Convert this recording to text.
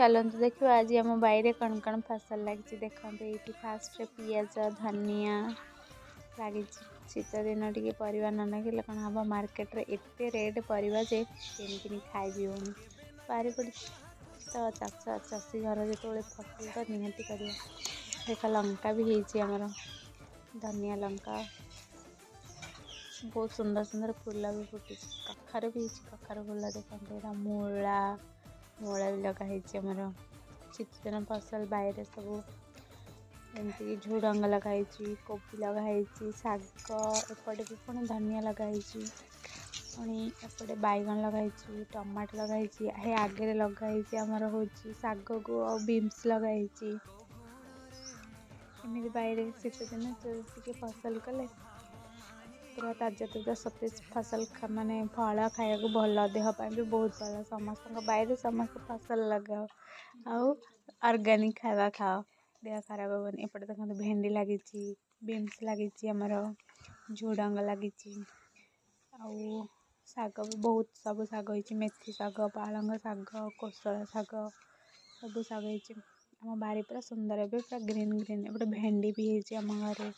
ଚାଲନ୍ତୁ ଦେଖିବା ଆଜି ଆମ ବାଇରେ କ'ଣ କ'ଣ ଫସଲ ଲାଗିଛି। ଦେଖନ୍ତୁ, ଏଇଠି ଫାଷ୍ଟରେ ପିଆଜ, ଧନିଆ ଲାଗିଛି। ଶୀତ ଦିନ ଟିକେ ପରିବା ନ ଲଗେଇଲେ କ'ଣ ହେବ? ମାର୍କେଟରେ ଏତେ ରେଟ୍ ପରିବା ଯେ କିଣିକିନି ଖାଇବି ହେଉନି। ବାରିପଟେ ତ ଚାଷ, ଚାଷୀ ଘର ଯେତେବେଳେ ଫସଲ ତ ନିହାତି କରିବା। ଦେଖ, ଲଙ୍କା ବି ହେଇଛି ଆମର, ଧନିଆ, ଲଙ୍କା। ବହୁତ ସୁନ୍ଦର ସୁନ୍ଦର ଫୁଲ ବି ଫୁଟିଛି। କଖାରୁ ବି ହେଇଛି, କଖାରୁ ଫୁଲ ଦେଖନ୍ତୁ। ଏଇଟା ମୂଳା, ମୂଳା ବି ଲଗା ହେଇଛି ଆମର। ଶୀତଦିନ ଫସଲ ବାଇରେ ସବୁ ଏମିତିକି ଝୁଡ଼ଙ୍ଗ ଲଗା ହେଇଛି, କୋବି ଲଗା ହେଇଛି, ଶାଗ। ଏପଟେ ବି ପୁଣି ଧନିଆ ଲଗା ହେଇଛି, ପୁଣି ଏପଟେ ବାଇଗଣ ଲଗା ହେଇଛି, ଟମାଟୋ ଲଗା ହେଇଛି। ହେ ଆଗରେ ଲଗା ହେଇଛି ଆମର ହେଉଛି ଶାଗକୁ ଆଉ ବିନ୍ସ ଲଗା ହେଇଛି। ଏମିତି ବାଇରେ ଶୀତଦିନ ଟିକେ ଫସଲ କଲେ ପୁରା ତାଜା ତାଜା ସତେଜ ଫସଲ, ମାନେ ଫଳ ଖାଇବାକୁ ଭଲ, ଦେହ ପାଇଁ ବି ବହୁତ ଭଲ। ସମସ୍ତଙ୍କ ବାଇରେ ସମସ୍ତେ ଫସଲ ଲଗାଅ ଆଉ ଅର୍ଗାନିକ୍ ଖାଇବା ଖାଅ, ଦେହ ଖରାପ ହେବନି। ଏପଟେ ଦେଖନ୍ତୁ, ଭେଣ୍ଡି ଲାଗିଛି, ବିନ୍ସ ଲାଗିଛି ଆମର, ଝୁଡ଼ଙ୍ଗ ଲାଗିଛି ଆଉ ଶାଗ ବି ବହୁତ ସବୁ ଶାଗ ହେଇଛି। ମେଥି ଶାଗ, ପାଳଙ୍ଗ ଶାଗ, କୋଶଳା ଶାଗ, ସବୁ ଶାଗ ହେଇଛି। ଆମ ବାରି ପୁରା ସୁନ୍ଦର, ଏବେ ପୁରା ଗ୍ରୀନ୍ ଗ୍ରୀନ୍। ଏପଟେ ଭେଣ୍ଡି ବି ହେଇଛି ଆମ ଘରେ।